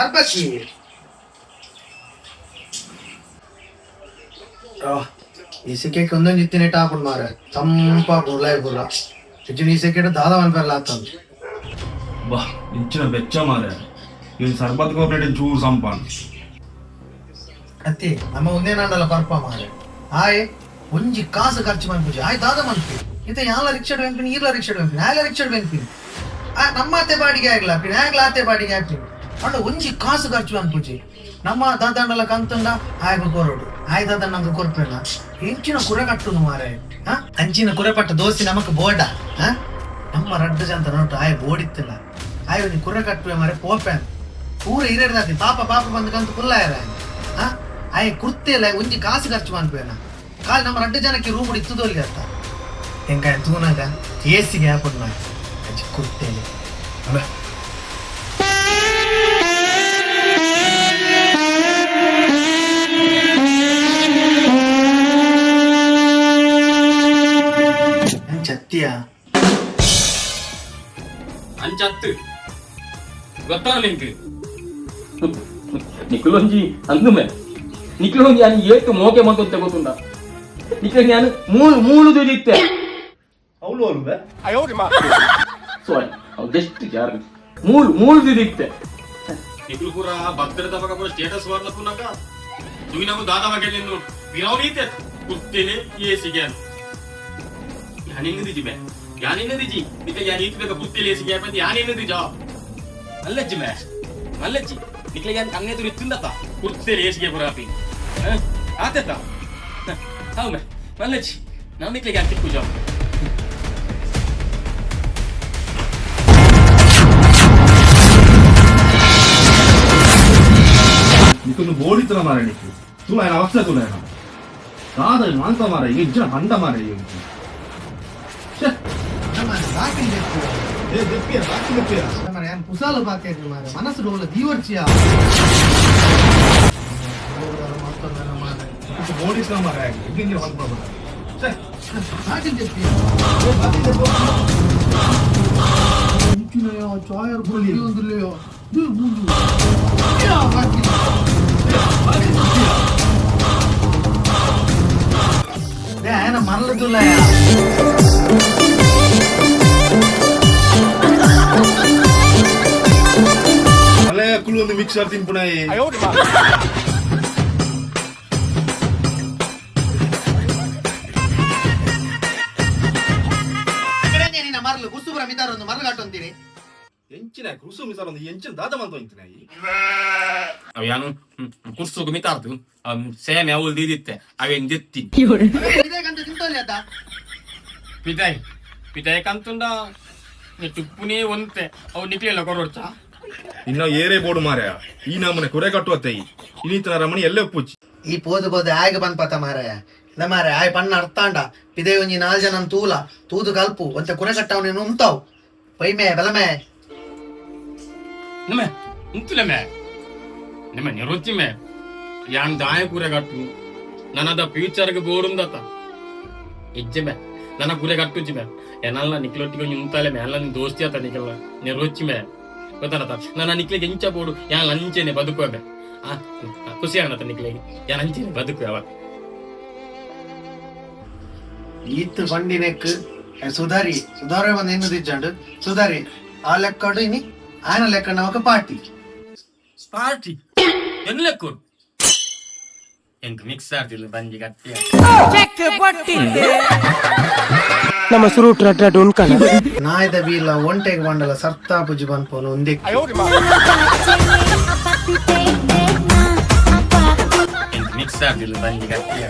ಸರ್ಬತ್ತಿ. ಈ ಸೆಕೆಕ್ ಒಂದೊಂದು ಇತ್ತಿನ ಹಾಕೊಂಡು ಮಾರ ತಂಪಾಪು ಲೈ ಪೂರ ಹೆಚ್ಚಿನ ಈ ಸೆಕೆಟ್ ದಾದ ಮನ್ಪೆಲ್ಲ ಆತಂದು. ಬಾ, ಇಂಚಿನ ಬೆಚ್ಚ ಮಾರೆ. ಇವ್ನು ಸರ್ಬತ್ ಕೋಪರೇಟಿವ್ ಚೂರು ಸಂಪಾನ್. ಅತ್ತಿ, ನಮ್ಮ ಒಂದೇನಾಂಡಲ ಪರ್ಪ ಮಾರೆ. ಆಯ್ ಒಂಜಿ ಕಾಸು ಖರ್ಚು ಮನ್ಪುಜಿ. ಆಯ್ ದಾದ ಮನ್ಪಿ ಇತ್ತ? ಯಾಲ ರಿಕ್ಷಾ ಬೆಂಪಿನಿ, ಈರ್ಲ ರಿಕ್ಷಾ ಬೆಂಪಿನಿ, ಆಯ್ಲ ರಿಕ್ಷಾ ಬೆಂಪಿನಿ. ಆ ನಮ್ಮ ಅತ್ತೆ ಬಾಡಿಗೆ ಆಗ್ಲ ಆಪಿನಿ, ಆಗ್ಲ ಅತ್ತೆ ಬಾಡಿಗೆ ಹಾಕ್ತೀನಿ. ಅಂಡ ಒಂಜಿ ಕಾಸು ಖರ್ಚು ಮನ್ಪುಜಿ. ನಮ್ಮ ದಾದಾಂಡಲ ಕಂತುಂಡ ಆಯ್ಗ ಕೊರಡು, ಆಯ್ ದಾದ ನಂಗೆ ಕೊರ್ಪೇನ. ಎಂಚಿನ ಕುರೆ ಕಟ್ಟುನು ಮಾರೆ? ಹಾ, ಅಂಚಿನ ಕುರೆ ಪಟ್ಟ ದೋಸೆ ನಮಕ್ ಬೋಡ? ಹಾ, ನಮ್ಮ ರಡ್ಡು ಜಂತ ನೋಟು ಆಯ್ ಬೋಡಿತ್ತಿಲ್ಲ. ಆಯ್ ಒಂಜಿ ಕುರೆ ಕಟ್ಟುವೆ ಮಾರೆ, ಪೋಪೆ ಪೂರ ಇರಡ್ದಾತಿ. ಪಾಪ ಪಾಪ ಬಂದು ಕಂತು ಕುಲ್ಲಾಯರ. ಹಾ, ಆಯ್ ಕುರ್ತೆಲ್ಲ ಒಂಜಿ ಕಾಸು ಖರ್ಚು ಮನ್ಪೇನ. ಕಾಲ್ ನಮ್ಮ ರಡ್ಡು ಜನಕ್ಕೆ ರೂಮ್ ಇತ್ತದೋಲ್ಲಿ ಅತ್ತ. ಎಂಕ ತೂನಾಗ ಏಸಿಗೆ ಹಾಕೊಂಡು ಅಜ್ಜಿ ಕುರ್ತೇನೆ. ಅಲ್ಲ. ಚತ್ತಿಯ. ಅಂಚತ್ತು ಗೊತ್ತಾನ ನಿಂಗೆ? ನಿಖಿಲೊಂಜಿ ಅಂದುಮೆ ನಿಖಿಲೊಂಜಿ ಯಾನ್ ಏತ್ ಮೋಕೆ ಮಂತೊಂತೆ ಗೊತ್ತುಂಡ? ನಿಖಿಲ್ ಯಾನ್ ಮೂಲು ಮೂಲು ತುದಿತ್ತೆ. ಅವಳು ಅಲ್ವೇ? ಸಾರಿ, ಅವು ಜಸ್ಟ್ ಜಾರ್ ಮೂಲು ಮೂಲು ತುದಿತ್ತೆ. ನಿಖಿಲ್ ಪೂರ ಭಕ್ತರ ತಮಕ ಪೂರ ಸ್ಟೇಟಸ್ ವಾರ್ನ ಪುನಕ ತುಗಿನಗು ದಾದ ಬಗ್ಗೆ ನಿನ್ನು ವಿರವನೀತೆ ಕುರ್ತಿಲಿ ಏಸಿಗೆ ಯಾನಿನ್ನ ದಿಜಿ ಬೇ, ಯಾನಿನ್ನ ದಿಜಿ ನಿಕ ಯಾನ್ ಈತ್ ಬೇಕ ಕುರ್ತಿಲಿ ಏಸಿಗೆ ಬಂದು ಯಾನಿನ್ನ ದಿಜ ಮಲ್ಲಜ್ಜಿ ಮೇ, ಮಲ್ಲಜ್ಜಿ. ನಿಕ್ಲೆ ಯಾನ್ ಕಣ್ಣೆ ತುರಿ ತಿಂದತ ಕುರ್ತಿಲಿ ಏಸಿಗೆ ಪೂರ ಆಪಿ ಆತೆತ. How ಮೇ, ಮಲ್ಲಜ್ಜಿ. ನಾವು ನಿಕ್ಲೆ ಯಾನ್ ತಿಕ್ಕು ಜಾವ್. ನಿಕ್ಕೊಂದು ಬೋಡಿತ್ತಲ ಮಾರೆ. ನಿಕ್ಕು ತುಳ ಏನ ಅವಸ್ಥೆ? ತುಳ ಏನ ದಾದ ಮಾಂತ ಮಾರೆ? ಇಂಚಿನ ಬಂಡ ಮಾರೆ ಇಂಚಿ. ನಮ್ಮ ಬಾಕಿಲ್ ದೆಪ್ಪು. ಏ ದೆಪ್ಪಿಯ, ಬಾಕಿ ದೆಪ್ಪಿಯ. ಮಾರೆ, ಯಾನ್ ಕುಸಾಲು ಬಾಕಿ ಮಾರೆ. ಮನಸ್ಸು ಡೋಲ ದೀವರ್ಚಿಯ ಮಾರೆ. ಬೋಡಿತ್ತಲ ಮಾರೆ, ಇಂಜಿನ ಹೊಂದ್ಪ ಛೇ. ಬಾಕಿಲ್ ದೆಪ್ಪಿಯ. ಏ ಬಾಕಿ ದೆಪ್ಪು. ಇಂಚಿನಯ ಚಾಯರ್ ಒಂದಿಲ್ಲೆಯೋ ಬಾಕಿ. ಬಾಕಿ ದೆಪ್ಪಿಯ. ఆయన మరలుతులయా. ಅಲ್ಲೇ ಕುಳ್ಳು ಒಂದು ಮಿಕ್ಸರ್ ತಿನ್ಪುಣಾಯಿ. ನಿನ್ನ ಮರಲು ಕುಸುಬುರ ಮಿತಾರ ಒಂದು ಮರಲು ಕಟ್ಟೊಂತೀನಿ. ಎಂಚಿನ ಕೃಸು ಮಿಸಾರ ಒಂದು ಎಂಚಿನ ದಾದ ಮಂತ ಇಂಚಿನ. ಅವ ಯಾನು ಕುರ್ಸುಗು ಮಿತಾರ್ದು ಸೇಮ್ ಯಾವಲ್ ದೀದಿತ್ತೆ ಅವೇನ್ ದೆತ್ತಿ. ಇದೇ ಗಂಟೆ ತಿಂತೋಲಿ ಅತ್ತ. ಪಿದಾಯ್ ಪಿದಾಯ್ ಕಂತುಂಡ ತುಪ್ಪುನೇ ಒಂತೆ ಅವು ನಿಕ್ಲೆಲ್ಲ ಕೊರೊಡ್ಚಾ. ಇನ್ನ ಏರೇ ಬೋರ್ಡು ಮಾರ್ಯ. ಈ ನಮ್ಮನೆ ಕುರೆ ಕಟ್ಟುವತ್ತೆ. ಇನ್ನಿತನ ರಮಣಿ ಎಲ್ಲೇ ಒಪ್ಪುಚ್ಚಿ. ಈ ಪೋದು ಪೋದು ಆಯ್ಗ ಬಂದ್ಪತ ಮಾರಾಯ. ಇಲ್ಲ ಮಾರಾಯ, ಆಯ್ ಪಣ್ಣ ಅರ್ಥಾಂಡ. ಪಿದೆ ಒಂಜಿ ನಾಲ್ ಜನ ತೂಲ ತೂದು ಕಲ್ಪು. ಒಂತೆ ಕುರೆ ಕಟ್ಟವನೇನು ಉಂತಾವ್ ಪೈಮೆ ಬಲಮೆ. ನಮೆ ಉಂತುಲಮೆ ನಿಮ್ಮ ನಿರುಚಿಮೆ ಯಾನ್ ದಾಯ ಕುರೆ ಕಟ್ಟು. ನನ್ನದ ಫ್ಯೂಚರ್ಗೆ ಬೋರುಂದತ ಇಜ್ಜೆ ನನ್ನ ಕುರೆ ಕಟ್ಟುಚಿ ಮೇ. ಎನಲ್ಲ ನಿಕ್ಲೊಟ್ಟಿಗೆ ಒಂಜಿ ಉಂತಾಲೆ ಮೇ. ಅಲ್ಲ, ನಿನ್ ದೋಸ್ತಿ ಆತ ನಿಕಲ್ಲ ನೆರೊಚ್ಚಿ ಮೇ. ಗೊತ್ತಾನತ? ನನ್ನ ನಿಕ್ಲೆಗೆ ಎಂಚ ಬೋಡು ಯಾನ್ ಅಂಚೆನೆ ಬದುಕುವೆ ಬೇ. ಆ ಖುಷಿ ಆನತ ನಿಕ್ಲೆಗೆ ಯಾನ್ ಅಂಚೆನೆ ಬದುಕುವೆ ಅವ. ಈತ್ ಬಂಡಿನೆಕ್ ಸುಧಾರಿ ಸುಧಾರ ಬಂದು ಇನ್ನು ದಿಜ್ಜಂಡು ಸುಧಾರಿ. ಆ ಲೆಕ್ಕಡು ಇನಿ ಆಯನ ಲೆಕ್ಕ ನಮಕ ಪಾರ್ಟಿ. ಪಾರ್ಟಿ ಎನ್ ಲೆಕ್ಕೋಡು? ಎಂಕ್ ಮಿಕ್ಸ್ ಆಡ್ತಿಲ್ಲ ಬಂಜಿ ಗಟ್ಟಿಯ. ನಮ್ಮ ಸುರುಟ್ ರಡ್ ರಡ್ ಉಣ್ಕಣ. ನಾಯ್ದ ಬೀಲ ಒಂಟೆಗೆ ಬಂಡಲ ಸರ್ತಾ ಪುಜಿ ಬನ್ಪೋನು ಒಂದೇ. ಎಂಕ್ ಮಿಕ್ಸ್ ಆಡ್ತಿಲ್ಲ ಬಂಜಿ ಗಟ್ಟಿಯ.